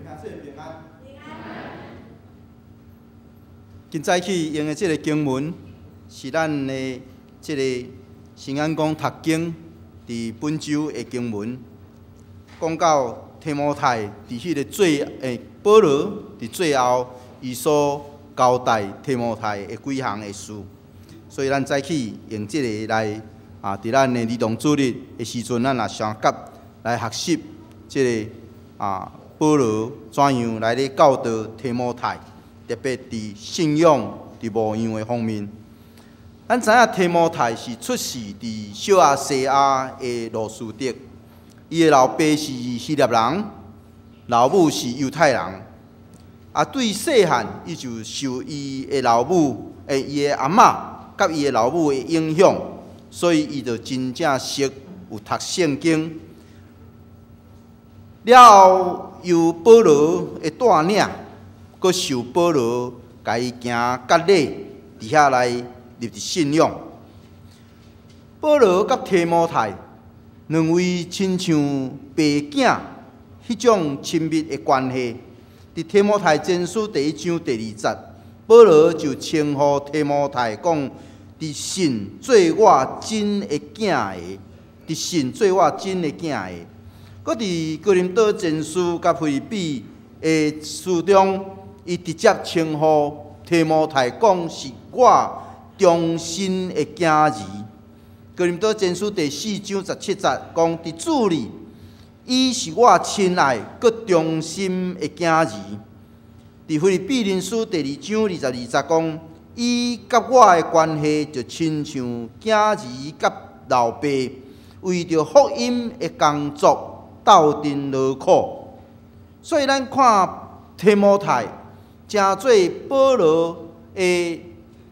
兄姊平安。今早起用的這個經文，是咱的這個新安宮讀經佇本週的經文，講到提摩太佇彼個最保羅佇最後，伊所交代提摩太的幾項的事，所以咱早起用這個來啊，佇咱的兒童主日的時陣，咱也相佮來學習這個啊，保羅怎樣來咧教導提摩太，特別佇信仰、佇牧養的方面。咱知影提摩太是出世佇小亞細亞的路司得，伊的老爸是希臘人，老母是猶太人。啊，對細漢，伊就受伊的老母、伊的阿嬤佮伊的老母的影響，所以伊就真正熟有讀聖經。了後，由保羅的帶領，閣受保羅共伊行割禮，佇遐來入佇信仰。保羅佮提摩太兩位親像爸囝彼種親密的關係。佇提摩太前書第一章第二節，保羅就稱呼提摩太講：佇信做我真的囝兒，佇信做我真的囝兒。閣佇哥林多前書佮腓立比的書中，伊直接稱呼提摩太講是我忠心的囝兒。哥林多前書第四章十七節講：佇主裡，伊是我親愛、閣忠心的囝兒。佇腓立比人書第二章22節講，伊佮我的關係就親像囝兒佮老爸，為著福音的工作鬥陣勞苦。所以咱看提摩太，成做保羅的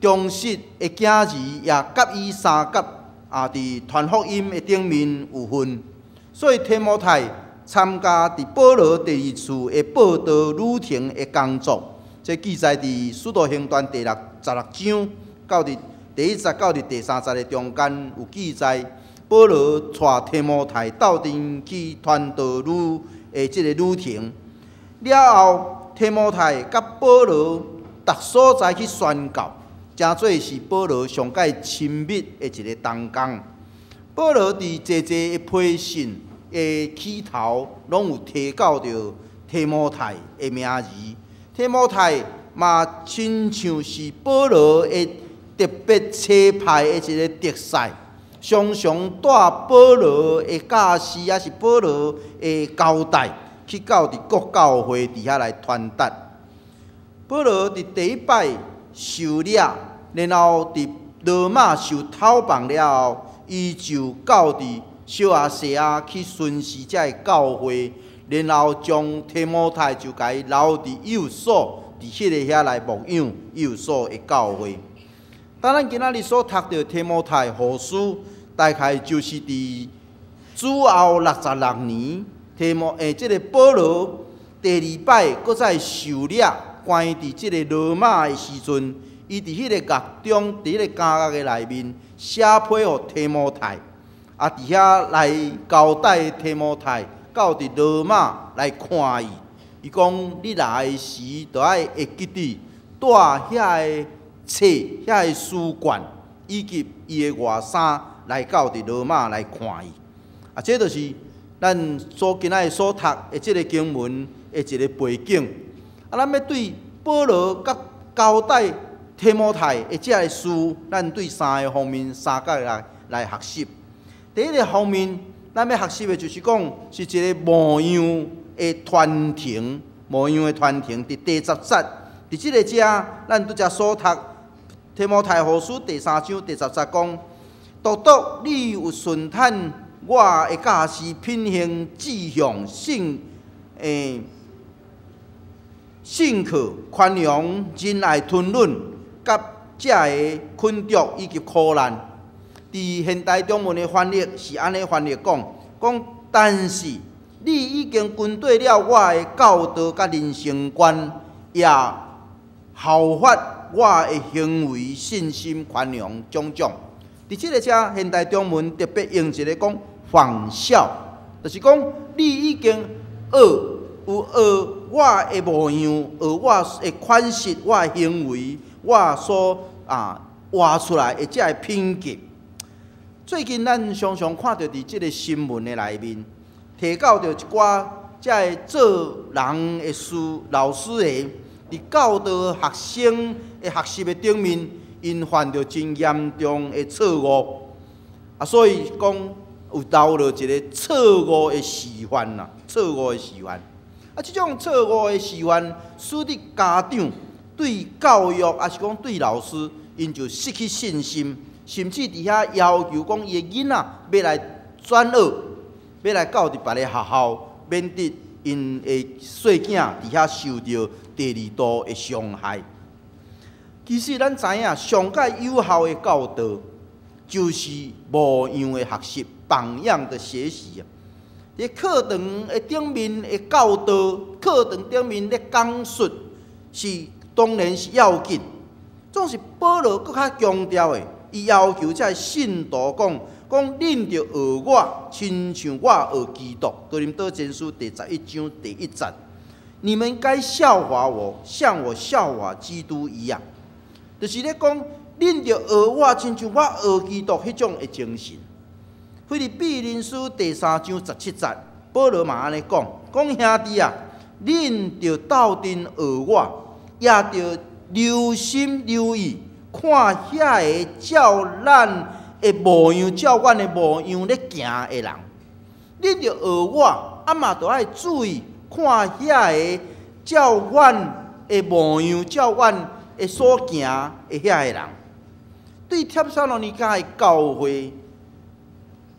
忠實的囝兒，也佮伊相佮啊，佇傳福音的頂面有份。所以提摩太參加佇保羅第二次的報道旅程的工作，這記載佇使徒行傳第十六章到佇第一節到佇第三節的中間有記載，保羅帶提摩太鬥陣去傳道旅的這个旅程。了後，提摩太佮保羅逐所在去宣教，成做是保羅上蓋親密的一个同工。保羅佇濟濟的批信的起頭，攏有提到著提摩太的名字。提摩太嘛，親像是保羅的特別差派的一个特使，常常帶保羅的教示，抑是保羅的交代，去到佇各教會佇遐來傳達。保羅佇第一擺受掠，然後佇羅馬受討辦了後，伊就到佇小亞細亞去巡視這个教會，然後將提摩太就共伊留佇以弗所，佇彼个遐來牧養以弗所的教會。當咱今仔日所讀著提摩太後書，大概就是佇主後66年，提摩這个保羅第二擺閣再受掠，關佇這个羅馬的時陣，伊佇彼个獄中，佇彼个監獄的內面寫批予提摩太，啊，佇遐來交代提摩太到佇羅馬來看伊。伊講你來的時，著愛會記得帶遐个冊、遐个書卷，以及伊的外衫來到佇羅馬來看伊。啊，這就是咱所今仔日所讀的這个經文的一個背景。啊，咱欲對保羅佮交代提摩太的這个事，咱對三个方面相佮來學習。第一个方面，咱欲學習的就是講，是一个模樣的傳承，模樣的傳承。佇第十節，佇這个遮，咱拄才所讀提摩太後書第三章第十節講，獨獨你有順趁我的教示、品行、志向、信靠、寬容、仁愛、吞忍，佮這个困局以及苦難。佇現代中文的翻譯是按呢翻譯講，講但是你已經跟綴了我的教導佮人生觀，也效法我的行為、信心、寬容種種。佇這个遮現代中文特別用一个講仿效，就是講你已經學有學我的模樣，學我的款式，我的行為，我所活出來的這个品格。最近咱常常看著佇這个新聞的內面，提到著一寡這个做人的師老師的，佇教導學生的學習的頂面，𪜶犯著真嚴重的錯誤，所以講有留落一个錯誤的示範啦，錯誤的示範。這種錯誤的示範，使得家長對教育，抑是講對老師，𪜶就失去信心，甚至佇遐要求講伊的囡仔欲來轉學，欲來到佇別个學校，免得𪜶的細囝佇遐受著第二度的傷害。其實咱知影，上蓋有效的教導，就是模樣的學習，榜樣的學習啊！佇課堂的頂面的教導，課堂頂面咧講述，是當然是要緊。總是保羅閣較強調的，伊要求這个信徒講，講恁著學我，親像我學基督。哥林多前書第11章第1節，你們該效法我，像我效法基督一樣。就是咧講，恁著學我，親像我學基督彼種的精神。腓立比人書第3章17節，保羅嘛按呢講，講兄弟啊，恁著鬥陣學我，也著留心留意，看遐个照咱的模樣，照阮的模樣咧行的人。恁著學我，嘛著愛注意看遐个照阮的模樣，照阮的所行的遐个人。對帖撒羅尼迦的教會，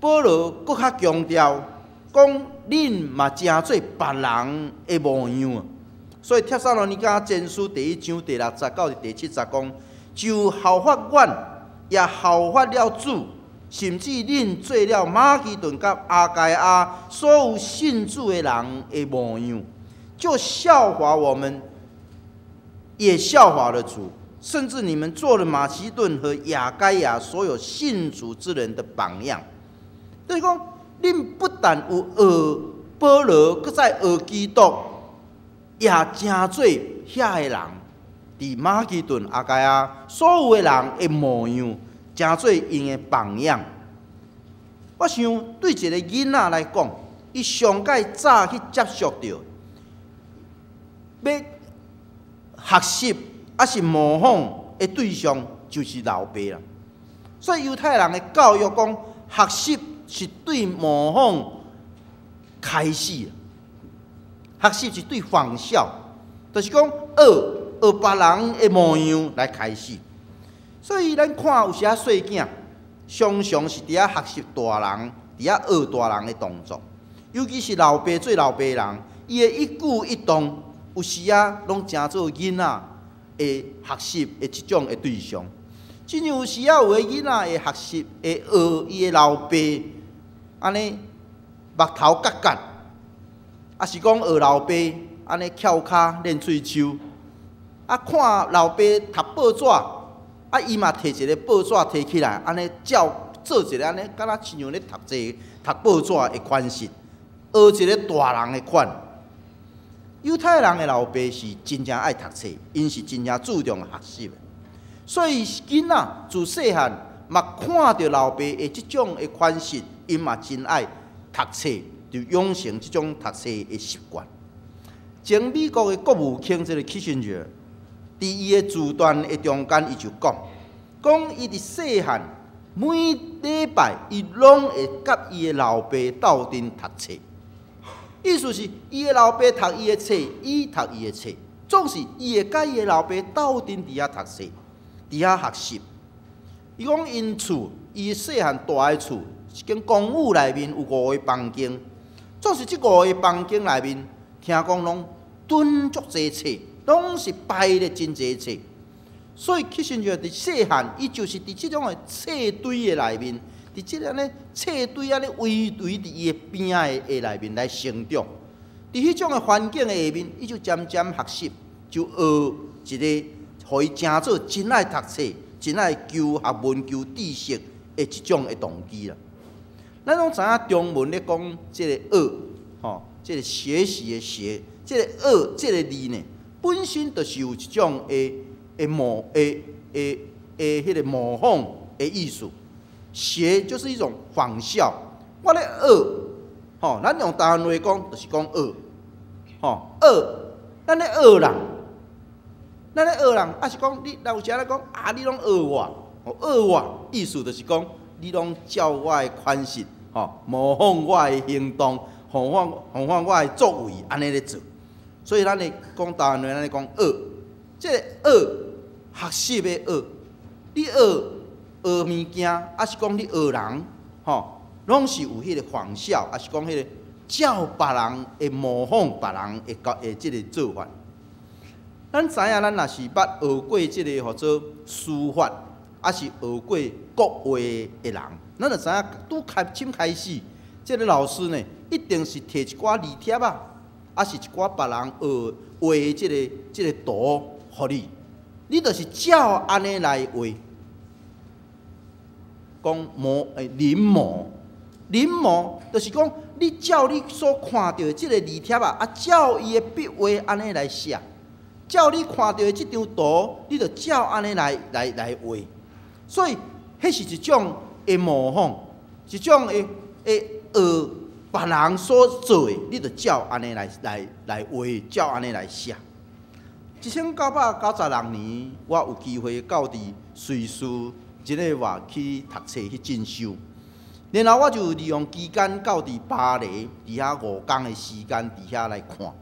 保羅閣較強調，講恁嘛成做別人的模樣。所以帖撒羅尼迦前書第1章第6節到第7節講，就效法阮，也效法了主，甚至恁做了馬其頓佮亞該亞所有信主的人的模樣，就效法我們，也效法了主，甚至你們做了馬其頓和亞該亞所有信主之人的榜樣。就是講，恁不但有學保羅，閣再學基督，也成做遐个人，佇馬其頓、亞該亞所有的人的模樣，成做𪜶的榜樣。我想對一個囡仔來講，伊上蓋早去接觸著，欲學習抑是模仿的對象，就是老爸啦。所以猶太人的教育講，學習是對模仿開始，學習是對仿效，就是講學學別人的模樣來開始。所以咱看有時仔細囝，常常是佇遐學習大人，佇遐學大人的動作，尤其是老爸做老爸人，伊的一舉一動，有時仔攏成做囡仔的學習的一種的對象。親像有時仔有的囡仔會學習會學伊的老爸，按呢目頭結結，抑是講學老爸按呢翹跤練喙鬚，看老爸讀報紙，伊嘛提一个報紙提起來，按呢照做一个按呢，敢若親像咧讀冊讀報紙的款式，學一个大人的款。猶太人的老爸是真正愛讀冊，𪜶是真正注重學習的，所以囡仔自細漢嘛看著老爸的這種的款式，𪜶嘛真愛讀冊，就養成這種讀冊的習慣。前美國的國務卿這个基辛格，佇伊的自傳的中間，伊就講，講伊佇細漢每禮拜，伊攏會佮伊的老爸鬥陣讀冊。意思是，伊的老爸讀伊的冊，伊讀伊的冊，總是伊會佮伊的老爸鬥陣佇遐讀冊，佇遐學習。伊講𪜶厝，伊細漢蹛的厝，一間公寓內面有五个房間，總是這五个房間內面，聽講攏囤足濟冊，攏是排咧真濟冊。所以基辛格佇細漢，伊就是佇這種的冊堆的內面，佇這个按呢冊堆按呢圍圍佇伊的邊仔的內面來成長。佇彼種的環境的下面，伊就漸漸學習，就學一个，予伊成做真愛讀冊、真愛求學問、求知識的一種的動機啦。咱攏知影中文咧講這个學，吼，這个學習的學，這個學這個字呢，本身就是有一種的的模的的的彼個模仿的意思。學就是一種仿效。我咧學，吼，咱用台灣話講，就是講學，吼，學，咱咧學人，咱咧學人，抑是講你，有時咧講啊，你攏學我，學我，意思就是講你攏照我的款式，吼，模仿我的行動，模仿我的作為，按呢咧做。所以咱咧講台灣話，咱咧講學，這個學學習的學，你學學物件，抑是講你學人，吼，攏是有彼個仿效，抑是講彼個照別人的模仿別人的的這個做法。咱知影，咱若是捌學過這個號做書法，抑是學過國畫的人，咱就知影拄開始開始，這個老師呢，一定是提一寡字帖仔，抑是一寡別人學畫這個圖予你，你就是照按呢來畫，講模臨摹。臨摹就是講，你照你所看著的這個字帖仔，啊，照伊的筆畫按呢來寫，照你看著的這張圖，你就照按呢來畫。所以，彼是一種的模仿，一種的的學別人所做的，你就照按呢來畫，照按呢來寫。1996年，我有機會到佇瑞士日內瓦去讀冊去進修。然後我就利用期間到佇巴黎，佇遐5工的時間佇遐來看。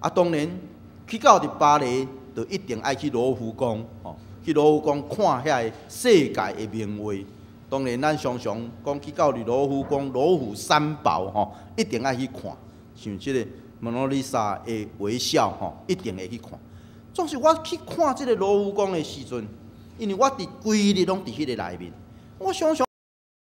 啊，當然去到佇巴黎，就一定愛去羅浮宮，吼，去羅浮宮看遐个世界的名畫。當然，咱常常講去到佇羅浮宮，羅浮三寶吼，一定愛去看，像這個蒙娜麗莎的微笑吼，一定會去看。總是我去看這個羅浮宮的時陣，因為我佇規日攏佇彼個內面，我常常